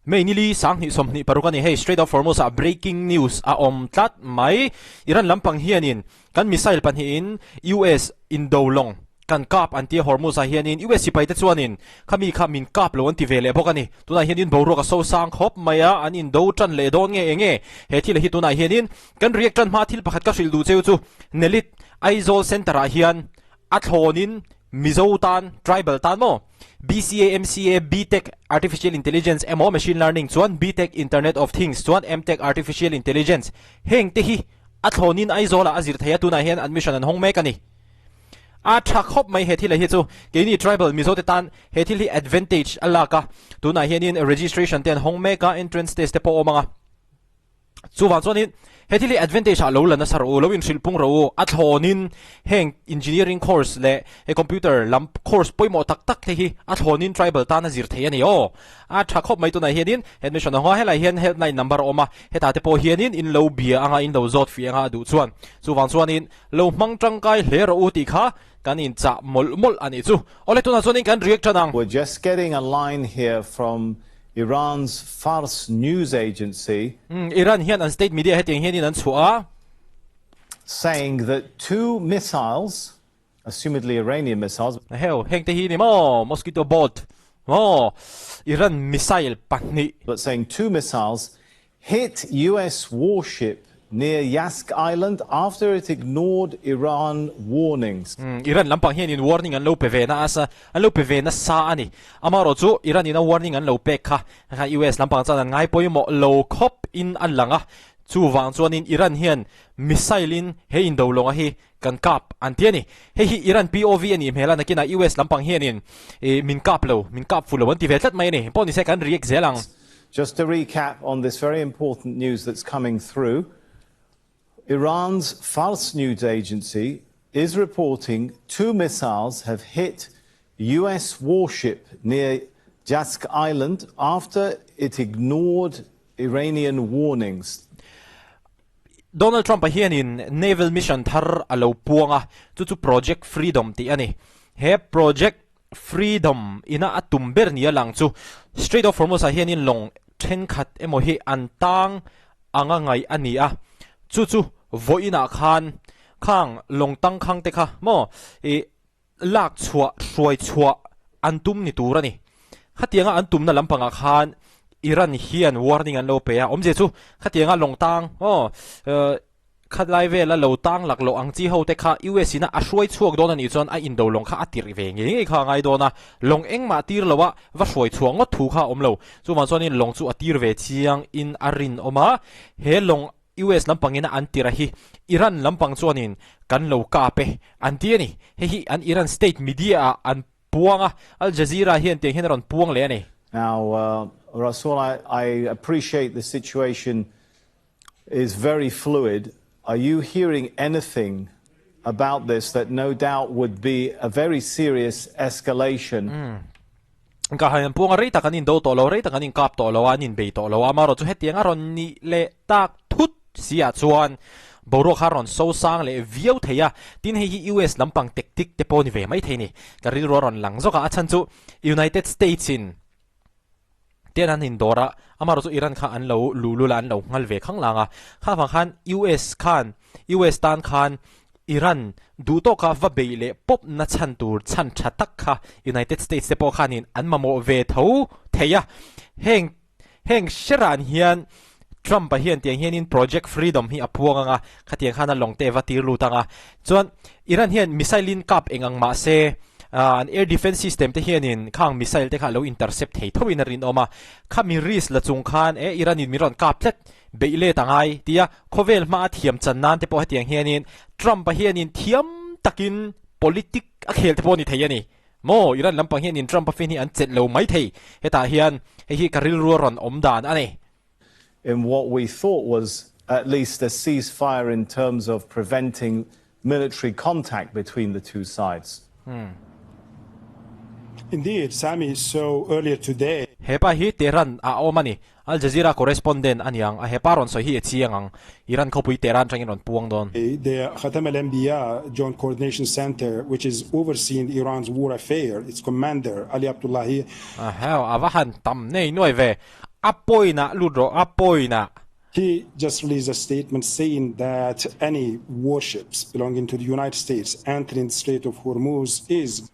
May nili 2026 a ni hei Strait of Hormuz ah breaking news a awm tlat mai. Iran lampang hianin kan missile pahnihin US indo lawng kan kap an tia Hormuz ah hianin US sipai te chuanin khami kha min kap lo an ti ve leh bawk a ni. Tunah hianin boruak a so sang khawp mai a, an indo tan leh dawn nge enge he thil hi tunah hianin kan react tan hma thil pakhat ka hrilh duh cheu chu Nelit Aizawl Centre ah hian a thlawnin Mizo tan, tribal tan maw? BCA, MCA, BTech, Artificial Intelligence emaw Machine Learning chuan BTech, Internet of Things chuan MTech, Artificial Intelligence heng te hi a thlawnin Aizawlah a zir thei a, tunah hian admission an hawng mek a ni. A tha khawp mai he thil hi chu keini tribal Mizo te tan he thil hi advantage a lak a, tunah hianin registration te an hawng mek a, entrance test te pawh a awm ang a. Chuvang chuanin he thil hi advantage ah lo la nasa rawh u, lo inhrilh pung rawh u, a thlawnin heng engineering course leh he computer lam course pawimawh tak tak te hi a thlawnin tribal tan a zir thei a ni aw. A tha khawp mai tunah hianin admission a hawng a, helaiah hian helpline number a awm a, hetah te pawh hianin in lo bia anga in lo zawt fih anga a duh chuan. Chuvang chuanin lo hmang tangkai hle rawh u tih kha kan inchah mawlh mawlh a nih chu. Awle tunah chuanin kan react tan ang. We're just getting a line here from Iran's Fars news agency. Iran hian an state media hetiang hianin an chhuah a. Saying that two missiles, assumedly Iranian missiles. Heu, heng te hi ni maw? Mosquito boat maw? Iran missile pahnih. But saying two missiles hit US warship near Jask Island after it ignored Iran warnings. Iran lampang hianin warning an lo pe ve na asa, an lo pe ve nasa a ni. Amaherawh chu Iran in a warning an lo pek kha kha US lampang chuan an ngai pawimawh lo khawp in a lang a. Chuvang chuanin Iran hian missile in he indo lawnga hi kan kap an ti a ni. Hei hi Iran POV a nih hmel a, nakinah US lampang hianin min kap lo, min kap fu lo an ti ve tlat mai a ni. Pawh nise kan react zel ang. Just to recap on this very important news that's coming through, Iran's Fars news agency is reporting two missiles have hit US warship near Jask Island after it ignored Iranian warnings. Donald Trump-a hianin naval mission thar a lo puang a, chu chu Project Freedom tih a ni. He Project Freedom ina a tum ber nia lang chu Strait of Hormuz ah hianin lawng thenkhat emaw hi an tang anga ngaih a ni a, chu chu vawiinah khan khang lawng tangkhang te kha maw ih lak chhuah hruai chhuah an tum ni tur a ni. Khatianga an tumna lampangah khan Iran hian warning an lo pe a, awmzia chu khatianga lawng tang maw Khatlai vela lo tang laklawh ang chi ho te kha US in a a hruai chhuak dawn a nih chuan a indo lawng kha a tirh ve ngei ngei kha a ngai dawn a, lawng engmah tir lo a va hruai chhuah ngawt thu kha a awm lo. Chuvang chuanin lawng chu a tir ve chiang in a rinawm a, he lawng US lampang in a an tirh a hi Iran lampang chuanin kan lo kap e an ti a ni. Hei hi an Iran state media ah an puang a, Al Jazeera hian tiang hian a rawn puang leh a ni. Now, Rasool, I appreciate the situation is very fluid. Are you hearing anything about this that no doubt would be a very serious escalation? Ka han puang a rei tak an indo tawh lo, rei tak an inkap tawh lo a, an inbei tawh lo a, amaherawh chu hetiang a rawn nih leh tak thut si ah chuan boruak kha a rawn so sang leh viau thei a, tin hei hi US lampang tactic te pawh ni ve mai thei ni, ka rilru a rawn lang zawk a, a chhan chu United States in Tian an indawr a, amaherawh chu Iran kha an lo luhlul a, an lo nghal ve khang lang a. Kha vang khan US khan, US tan khan Iran duh tawka va beih leh pawp na chhan tur chhan tha tak kha United States te pawh khanin an mamawh ve tho thei a. Heng heng hreran hian Trump-a hian tiang hianin Project Freedom hi a puang ang a, khatiang khan a lawng te va tir lut ang a. Chuan Iran hian missile-in kap eng ang mah se, an air defence system te hianin khang missile te kha a lo intercept thei thoin a rinawm a. Khami risk la chung khan e Iran-in min rawn kap tlat, beih let a ngai tia khawvel hmaa thiam chan nan te pawh hetiang hianin Trump-a hianin thiam takin politic a khel te pawh a ni thei a ni. Maw, Iran lampang hianin Trump-a fin hi an chelh lo mai thei. Hetah hian hei hi ka rilru a rawn awm dan a ni. In what we thought was at least a ceasefire in terms of preventing military contact between the two sides. Indeed, Sami, so earlier today. Hepa hi Tehran ah a awm a ni. Al Jazeera correspondent a niang a, hepa rawn sawi hi a chiang ang. Iran khawpui Tehran atangin rawn puang dawn. The Khatam al-Anbiya Joint Coordination Center, which is overseeing Iran's war affair, its commander, Ali Abdullahi. Heo, a va han tam nei nuai ve. A point ah lut rawh, a point ah. He just released a statement saying that any warships belonging to the United States entering the Strait of Hormuz is.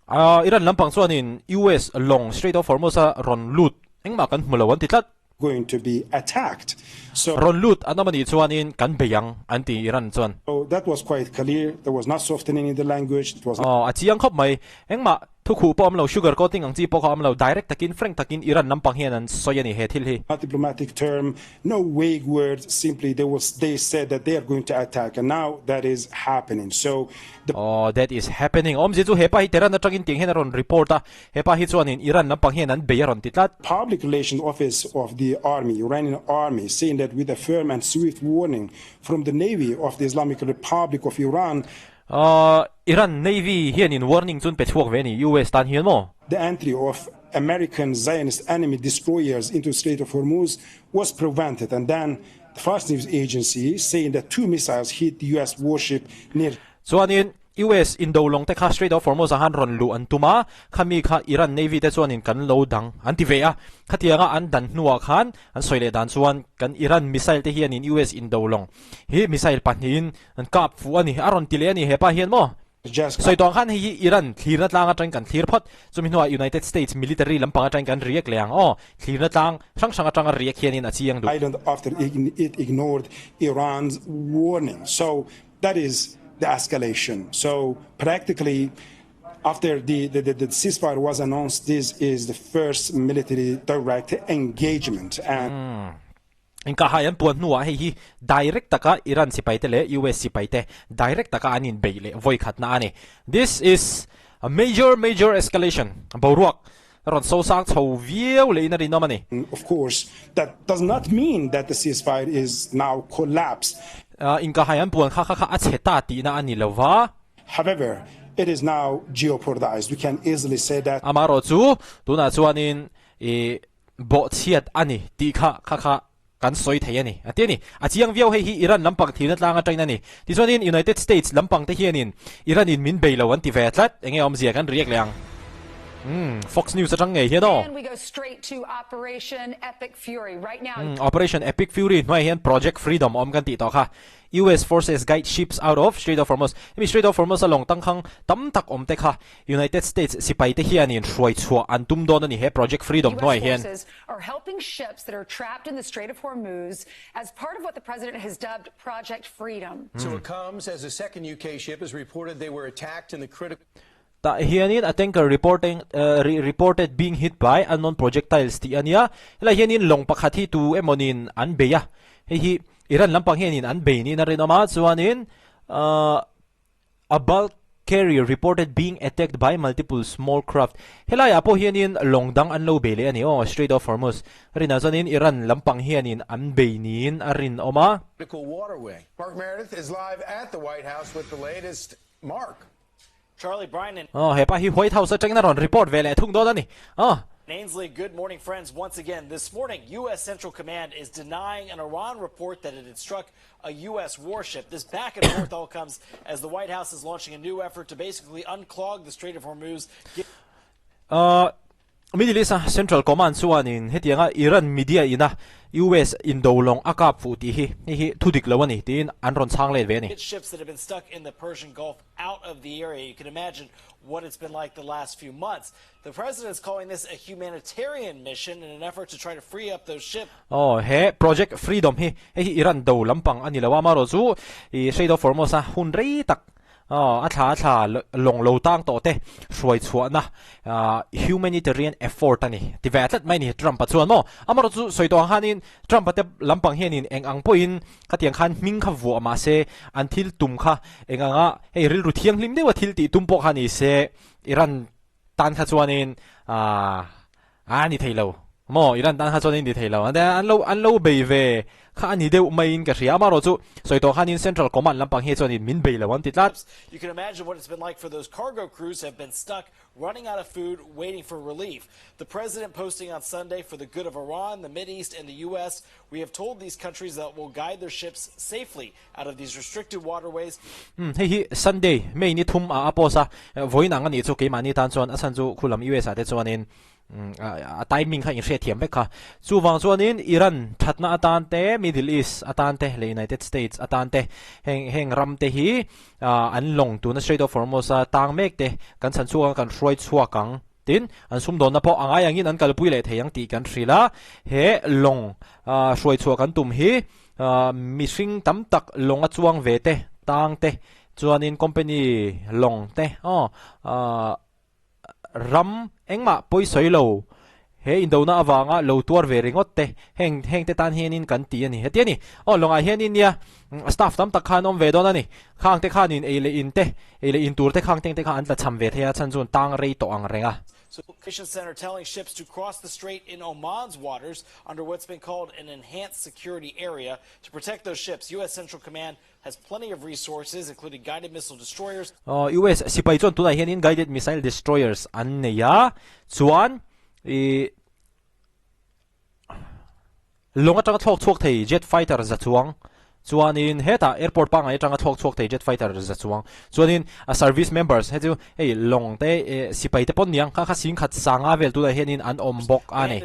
Iran lampang chuanin US lawng Strait of Hormuz a rawn lut engmah kan hmu lo an ti tlat. Going to be attacked. So. Rawn lut an awm a nih chuanin kan bei ang an ti Iran chuan. That was quite clear, there was not softening in the language, it was. Aw a chiang khawp mai, engmah Thu khuh pawh a awm lo, sugar coating ang chi pawh kha a awm lo, direct takin, frank takin Iran lampang hian an sawi a ni he thil hi. Not diplomatic term, no vague words, simply they was they said that they are going to attack and now that is happening. So the. Aw, that is happening. Awmzia chu hepa hi Tehran atangin tiang hian a rawn report a, hepa hi chuanin Iran lampang hian an bei a rawn ti tlat. Public Relations Office of the Army, Iranian Army, saying that with a firm and swift warning from the Navy of the Islamic Republic of Iran, Ahh Iran Navy hianin warning chu an pe chhuak ve a ni US tan hian maw? The entry of American Zionist enemy destroyers into Strait of Hormuz was prevented and then the Fars News Agency saying that 2 missiles hit the US warship near. Chuanin US indo lawng te kha Strait of Hormuz ah khan rawn luh an tum a, khami kha Iran Navy te chuanin kan lo dang an ti ve a, khatianga an dan hnuah khan an sawi leh dan chuan kan Iran missile te hianin US indo lawng hi missile pahnihin An kap fuh a ni, a rawn ti leh a ni hepa hian maw? Sawi tawng khan hei hi Iran thlirna tlang atangin kan thlir phawt, chumi hnuah United States military lampang atangin kan riak leh ang aw, thlirna tlang hrang hrang atanga riak hianin a chiang duh. Island after it ignored Iran's warning. So that is the escalation. So practically after the the ceasefire was announced this is the first military direct engagement and. Inkahai an puan hnuah hei hi direct taka Iran sipaite leh US sipaite direct taka an inbeih leh vawi khatna a ni. This is a major major escalation. Boruak rawn so sang chho viau leh in a rinawm a ni. Of course, that does not mean that the ceasefire is now collapsed. Inkahai an puan kha kha kha a chhe ta tihna a ni lo va. However, it is now jeopardized. We can easily say that. Amaherawhchu, tunah chuanin i Bawhchhiat a ni tih kha kha kha kan sawi thei a ni, a ti a ni. A chiang viau hei hi Iran lampang thirna tlang atangin a ni. Tichuanin United States lampang te hianin Iran in min bei lo an ti ve tlat. Enge awmzia kan riak leh ang? Umm, Fox News atang ngei hian aw. Umm, Operation Epic Fury hnuaiah hian Project Freedom awm kan tih tawh kha. US forces guide ships out of Strait of Hormuz. Hemi Strait of Hormuz a lawng tangkhang tam tak awm te kha United States sipai te hianin hruai chhuah an tum dawn a ni he Project Freedom hnuaiah hian. Tah hianin a tanker reporting reported being hit by unknown projectiles tih a nia. Helai hianin lawng pakhat hi tu emawnin an bei a, hei hi Iran lampang hianin an bei niin a rinawm a, chuanin a bulk carrier reported being attacked by multiple small craft helaiah pawh hianin lawng dang an lo bei leh a ni aw, Strait of Hormuz rinah chuanin Iran lampang hianin an bei niin a rinawm a. Charlie, Brian and. Aw, hepa hi White House atangin a rawn report ve leh thung dawn a ni. Aw. Ainsley, good morning friends once again. This morning, US Central Command is denying an Iran report that it had struck a US warship. This back and forth all comes as the White House is launching a new effort to basically unclog the Strait of Hormuz. Middle East a Central Command chuanin hetianga Iran media ina US indo lawng a kap fuh tih hi hei hi thu dik lo a ni tiin an rawn chhang let ve a ni. Get ships that have been stuck in the Persian Gulf out of the area. You can imagine what it's been like the last few months. The president is calling this a humanitarian mission in an effort to try to free up those ships. Aw, he Project Freedom hi hei hi Iran do lampang a ni lo a, amaherawhchu chu i Strait of Hormuz a hun rei tak A thla a thla lawng lo tang tawh te hruai chhuahna humanitarian effort a ni ti ve tlat mai a ni Trump-a chuan maw. Amaherawhchu chu sawi tawh ang khanin Trump-a te lampang hianin eng ang pawhin khatiang khan hming kha vuah mahse an thil tum kha eng anga hei rilru thianghlim deuha thil tih tum pawh kha ni se Iran tan kha chuanin a ni thei lo maw Iran tan kha chuanin ni thei lo an lo an lo bei ve kha a ni deuh maiin ka hria amaherawh chu sawi tawh khanin Central Command lampang hi chuanin min bei lo an ti tlat. You can imagine what it's been like for those cargo crews have been stuck running out of food waiting for relief. The president posting on Sunday for the good of Iran, the Mideast and the US, we have told these countries that we'll guide their ships safely out of these restricted waterways. Umm hei hi Sunday May ni thum ah a post a, vawiin ang a nih chu keimahni tan chuan a chhan chu khulam US ah te chuanin. A timing kha in hriat thiam vek kha. Chuvang chuanin Iran thatna atan te, Middle East atan te leh United States atan te heng heng ram te hi an lawng tuna Strait of Hormuz a tang mek te kan chhan chhuak ang kan hruai chhuak ang tin an sumdawnna pawh a ngai angin an kalpui leh thei ang tih kan hrilh a. He lawng hruai chhuah kan tum hi mihring tam tak lawng a chuang ve te tang te chuanin company lawng te aw Ram engmah pawi sawi lo, he indona avanga lo tuar ve ringawt te, heng heng te tan hianin kan ti a ni. Heti a ni. Aw, lawngah hianin nia staff tam tak khan awm ve dawn a ni. Khang te khanin ei leh in te, ei leh in tur te khang teng te kha an tla cham ve thei a, chhan chuan tang rei tawh ang reng a. Communications Center telling ships to cross the strait in Oman's waters under what's been called an enhanced security area to protect those ships. U.S. Central Command has plenty of resources including guided missile destroyers. US sipai chuan tunah hianin guided missile destroyers an nei a, chuan ih lawng atanga thlawk chhuak thei jet fighter za chuang chuanin hetah airport pangngai atanga thlawk chhuak thei jet fighter za chuang chuanin a service members hei chu hei lawng te eh sipai te pawn niang kha kha singkhat sanga vel tunah hianin an awm bawk a ni.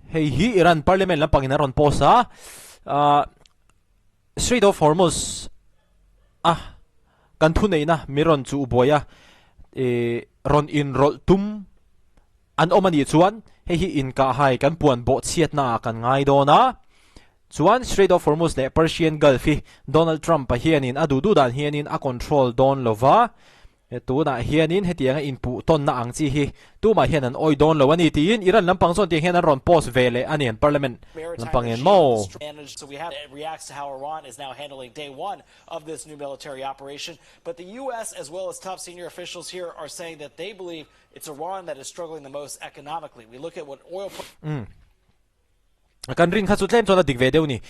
Hei hi Iran parliament lampangin an rawn post a, Strait of Hormuz a kan thuneihna mi rawn chuh buai a, rawn inrawlh tum an awm a nih chuan hei hi inkahhai kan puan bawhchhiatna ah kan ngai dawn a. Chuan Strait of Hormuz leh Persian Gulf hi Donald Trump-a hianin a duh duh dan hianin a control dawn lova, Tunah hianin hetianga inpuh tawnna ang chi hi tumah hian an awih dawn lo a ni tiin Iran lampang chuan tiang hian an rawn post ve leh a ni an parliament lampangin maw. Kan rin kha chu tlem chuan a dik ve deuh ni.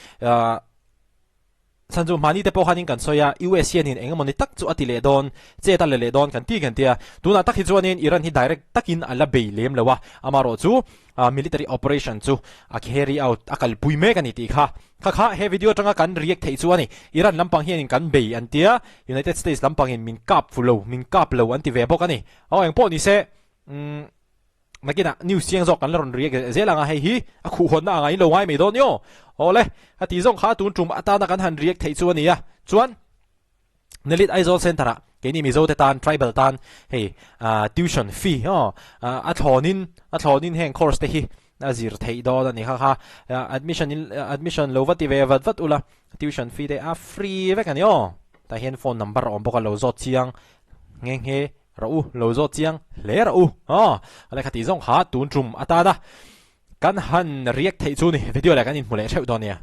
Chhan chu hmani te pawh khanin kan sawi a, US hianin eng emawni tak chu a ti leh dawn, chet a la leh dawn kan ti kan ti a. Tunah tak hi chuanin Iran hi direct takin a la bei lem lo a, amaherawh chu military operation chu a carry out, a kalpui mek a ni tih kha. Kha kha he video atanga kan react theih chu a ni. Iran lampang hianin kan bei an ti a, United States lampangin min kap fu lo, min kap lo an ti ve bawk a ni. Aw engpawh ni se, umm. Nakinah news chiang zawk kan la rawn react zel ang a, hei hi a khuhhawnna anga in lo ngai mai dawn ni aw. Awle, a tih zawng kha tun tum atana kan han react theih chu a ni a. Chuan Nalit Aizawl Centre ah keini Mizo te tan, tribal tan hei tuition fee aw a thlawnin a thlawnin heng course te hi a zir theih dawn a ni kha kha. Admission in admission lo va ti ve vat vat ula tuition fee te a free vek a ni aw. Tah hian phone number a awm bawk a lo zawt chiang nghe nghe. Rawh u, lo zawt chiang hle rawh u. Aw, a lehkha tih zawng kha tun tum atana kan han react theih chu ni, video leh kan inhmu leh theuh dawn nia.